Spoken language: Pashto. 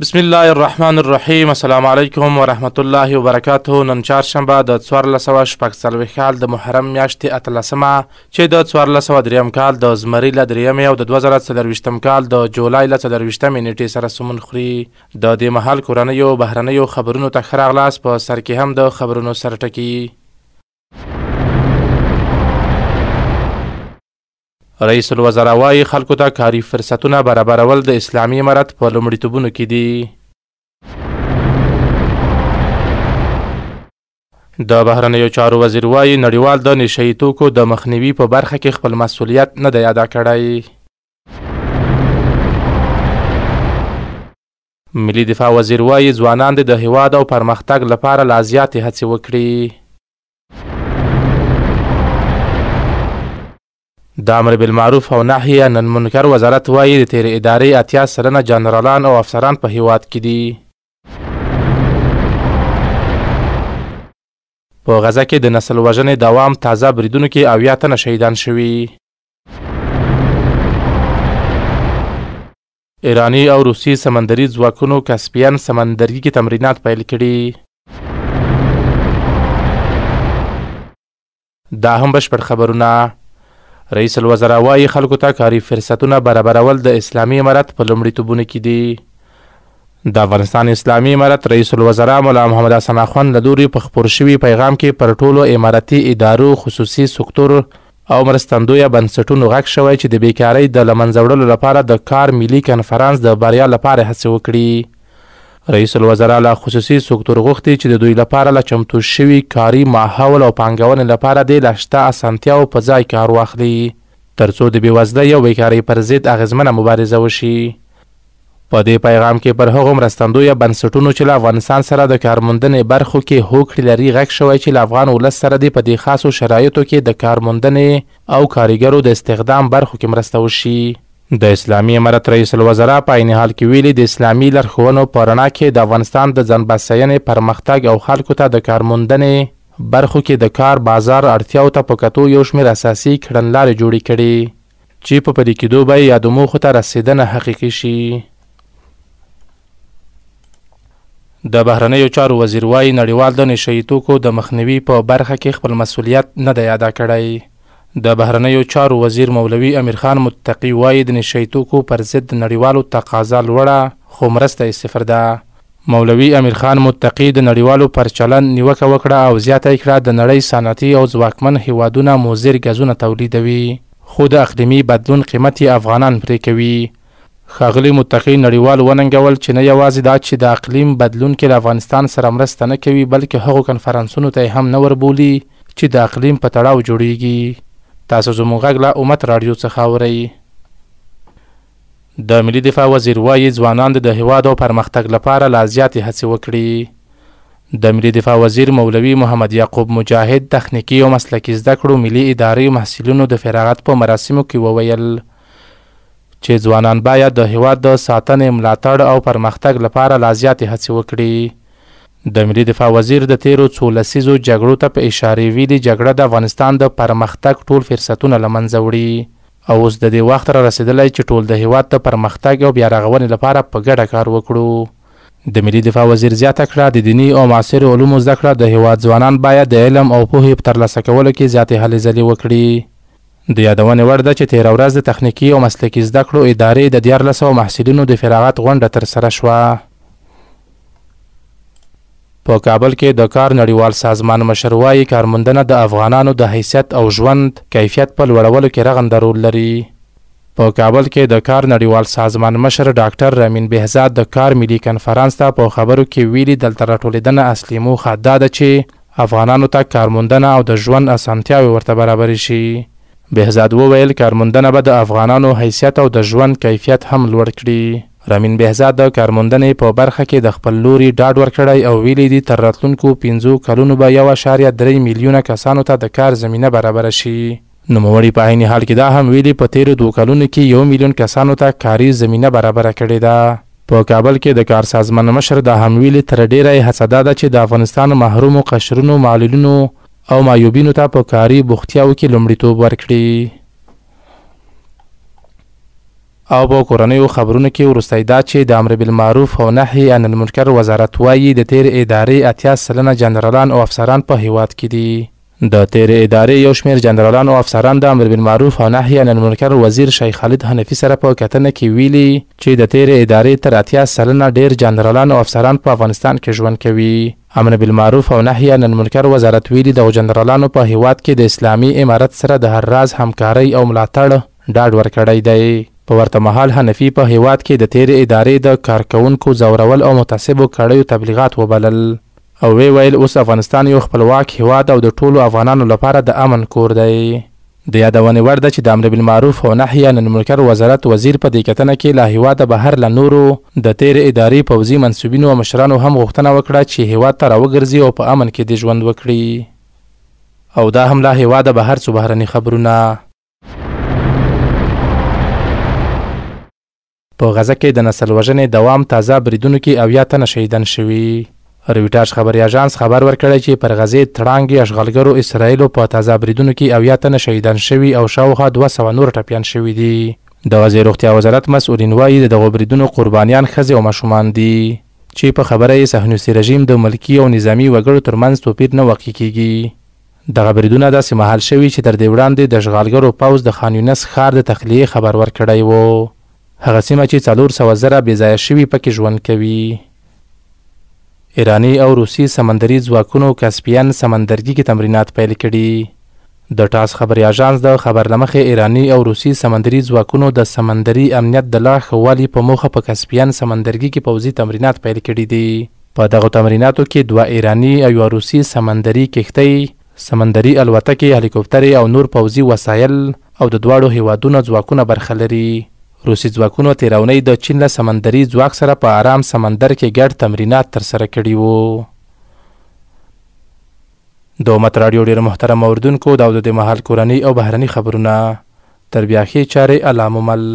بسم الله الرحمن الرحیم. السلام علیکم ورحمت الله وبرکاته. نن چهارشنبه د 1446 کال د محرم میاشتې 18مه چې د 1403 کال د زمري له درېیمې او د 2024 کال د جولای له 24مې نیټې سره سمون خوري. د دې مهال کورنیو بهرنیو خبرونو ته ښه راغلاست. په سر کې هم د خبرونو سرټکي. رئیس الوزرا وايي خلکو ته کاري فرصتونه برابرول د اسلامي امارت په لومړیتوبونو کې دي. د بهرنیو چارو وزیر وايي نړیوال د نشه یي توکو د مخنیوي په برخه کې خپل مسوولیت نه دی ادا کړی. ملي دفاع وزیر وايي ځوانان دې د هیواد او پرمختګ لپاره لا زیاتې هڅې وکړي. د امر بالمعروف او نهی عن المنکر وزارت وايي د تېرې ادارې 80% جنرالان او افسران په هیواد کې دي. په غزه کې د نسل وژنې دوام، تازه بریدونو کې 70 تنه شهیدان شوي. ایراني او روسي سمندري ځواکونو کسپین سمندرګي کې تمرینات پیل کړي. دا هم بشپړ خبرونه. رئیس الوزرا وايي خلکو ته کاري فرصتونه برابرول د اسلامي امارت په لومړیتوبونو کې دي. د افغانستان اسلامي امارت رئیس الوزرا ملا محمد حسن اخوند له لوري په خپور شوي پیغام کې پر ټولو امارتي ادارو، خصوصي سکتور او مرستندویه بنسټونو غږ شوی چې د بیکارۍ د له منځه وړلو لپاره د کار ملي کنفرانس د بریا لپاره هڅې وکړي. رئیس الوزرا له خصوصي سکتور غوښتي چې د دوی لپاره له چمتو شوي کاري ماحول او پانګونې لپاره دې له شته اسانتیاوو په ځای کار واخلي، ترڅو د بېوزلۍ او بیکارۍ پر ضد اغېزمنه مبارزه وشي. په دې پیغام کې پر هغو مرستندویه بنسټونو چې له افغانستان سره د کارموندنې برخو کې هوکړې لري غږ شوی چې له افغان ولس سره دې په دې خاصو شرایطو کې د کارموندنې او کاریګرو د استخدام برخو کې مرسته وشي. د اسلامي امارت رئیس الوزرا په عین حال کې ویلي د اسلامي لارښوونو په رڼا کې د افغانستان د ځان بساینې پرمختګ او خلکو ته د کارموندنې برخو کې د کار بازار اړتیاو ته په کتو یو شمېر اساسي کړنلارې جوړې کړي چې په پلي کېدو به یې یادو موخو ته رسېدنه حقیقي شي. د بهرنیو چارو وزیر وايي نړیوال د نشه یي توکو د مخنیوي په برخه کې خپل مسوولیت نه دی ادا کړی. د بهرنیو چارو وزیر مولوي امیرخان متقي وايي د نشه یي توکو پر ضد د نړیوالو تقاضا لوړه خو مرسته یې صفر ده. مولوي امیرخان متقي د نړیوالو پر چلند نیوکه وکړه او زیاته یې کړه د نړۍ صنعتي او ځواکمن هیوادونه مضر ګازونه تولیدوي خو د اقلیمي بدلون قیمت یې افغانان پرې کوي. ښاغلي متقي نړیوال وننګول چې نه یوازې دا چې د اقلیم بدلون کې له افغانستان سره مرسته نه کوي بلکې هغو کنفرانسونو ته یې هم نه وربولي چې د اقلیم په تړاو جوړیږي. تاسو زموږ غږ له امت راډیو څخه اورئ. د ملي دفاع وزیر وايي ځوانان د هیواد او پرمختګ لپاره لا زیاتې هڅې وکړي. د ملي دفاع وزیر مولوي محمد یعقوب مجاهد تخنیکي او مسلکي زده کړو ملي ادارې محصلینو د فراغت په مراسمو کې وویل چې ځوانان باید د هیواد د ساتنې، ملاتړ او پرمختګ لپاره لا زیاتې هڅې وکړي. د ملي دفاع وزیر د تېرو څو لسیزو جګړو ته په اشارې ویلي جګړه د افغانستان د پرمختګ ټول فرصتونه له منځه وړي او اوس د دې وخت را رسېدلی چې ټول د هیواد د پرمختګ او بیارغونې لپاره په ګډه کار وکړو. د ملي دفاع وزیر زیاته کړه د دیني او معاصرو علومو زده کړه د هیواد ځوانان باید د علم او پوهې په ترلاسه کولو کې زیاتې هلې ځلې وکړي. د یادونې وړ ده چې تېره ورځ د تخنیکي او مسلکي زده کړو ادارې د 13 محصلینو د فراغت غونډه ترسره شوه. په کابل کې د کار نړیوال سازمان مشر وايي کارموندنه د افغانانو د حیثیت او ژوند کیفیت په لوړولو کې رغنده رول لري. په کابل کې د کار نړیوال سازمان مشر ډاکټر رامین بهزاد د کار ملي کنفرانس ته په خبرو کې ویلي دلته راټولېدنه اصلي موخه دا ده چې افغانانو ته کارموندنه او د ژوند اسانتیاوې ورته برابرې شي. بهزاد وویل کارموندنه به د افغانانو حیثیت او د ژوند کیفیت هم لوړ کړي. رامین بهزاد د کارموندنې په برخه کې د خپل لوري ډاډ ورکړی او ویلي دي تر راتلونکو 5 کلونو به 1.3 میلیونه کسانو ته د کار زمینه برابره شي. نوموړي په عین حال کې دا هم ویلي په تېرو 2 کلونو کې 1 میلیون کسانو ته کاري زمینه برابره کړې ده. په کابل کې د کار سازمان مشر دا هم ویلي تر ډېره یې هڅه دا ده چې د افغانستان محرومو قشرونو، معلولینو او معیوبینو ته په کاري بوختیاو کې لومړیتوب ورکړي. او په کورنیو خبرونو کې وروستی دا چې د امر بالمعروف او نهی عن المنکر وزارت وایي د تېرې ادارې 80% جنرالان او افسران په هیواد کې دي. د تېرې ادارې یو شمېر جنرالان او افسران د امر بالمعروف او نهی عن المنکر وزیر شیخ خالد حنفي سره په کتنه کې ویلي چې د تېرې ادارې تر 80% ډېر جنرالان او افسران په افغانستان کې ژوند کوي. امر بالمعروف او نهی عن المنکر وزارت ویلي دغو جنرالانو په هیواد کې د اسلامي امارت سره د هر راز همکارۍ او ملاتړ ډاډ ورکړی دی. په ورته مهال حنفي په هیواد کې د تېرې ادارې د کارکوونکو ځورول او متعصبو کړیو تبلیغات وبلل او ویې ویل اوس افغانستان یو خپلواک هیواد او د ټولو افغانانو لپاره د امن کور دی. د یادونې وړ ده چې د امر بالمعروف او نهی عن المنکر وزارت وزیر په دې کتنه کې له هیواده بهر له نورو د تېرې ادارې پوځي منسوبینو او مشرانو هم غوښتنه وکړه چې هیواد ته راوګرځي او په امن کې دې ژوند وکړي. او دا هم له هیواده بهر څو بهرني خبرونه. په غزه کې د نسل وژنې دوام، تازه بریدونو کې 70 تنه شهیدان شوي. رویټرز خبري اژانس خبر ورکړی چې پر غزې تړانګې اشغالګرو اسراییلو په تازه بریدونو کې 70 تنه شهیدان شوي او شاوخوا 200 نور ټپیان شوي دي. د غزې روغتیا وزارت مسؤلین وایي د دغو بریدونو قربانیان ښځې او ماشومان دي چې په خبره یې صهیونیستي رژیم د ملکي او نظامي وګړو ترمنځ توپیر نه واقع کیږي. دغه بریدونه داسې مهال شوي چې تر دې وړاندې د اشغالګرو پوځ د خان یونس ښار د تخلیې خبر ورکړی و، هغه سیمه چې 400,000 بې ځایه شوي پکې ژوند کوي. ایراني او روسي سمندري ځواکونو کسپین سمندرګي کې تمرینات پیل کړي. د ټاس خبري اژانس د خبر له مخې ایراني او روسي سمندري ځواکونو د سمندري امنیت د لا ښه والي په موخه په کسپین سمندرګي کې پوځي تمرینات پیل کړي دي. په دغو تمریناتو کې 2 ایراني او 1 روسي سمندري کښتۍ، سمندري الوتکې، هلیکوپترې او نور پوځي وسایل او د دواړو هیوادونو ځواکونه برخه لري. روسي ځواکونو تېره اونۍ د چین له سمندري ځواک سره په ارام سمندر کې ګډ تمرینات ترسره کړي وو. د امت راډیو ډېر محترم اوریدونکو، دا د دې مهال کورني او بهرني خبرونه. تر بیا ښې چارې، الله مو مل.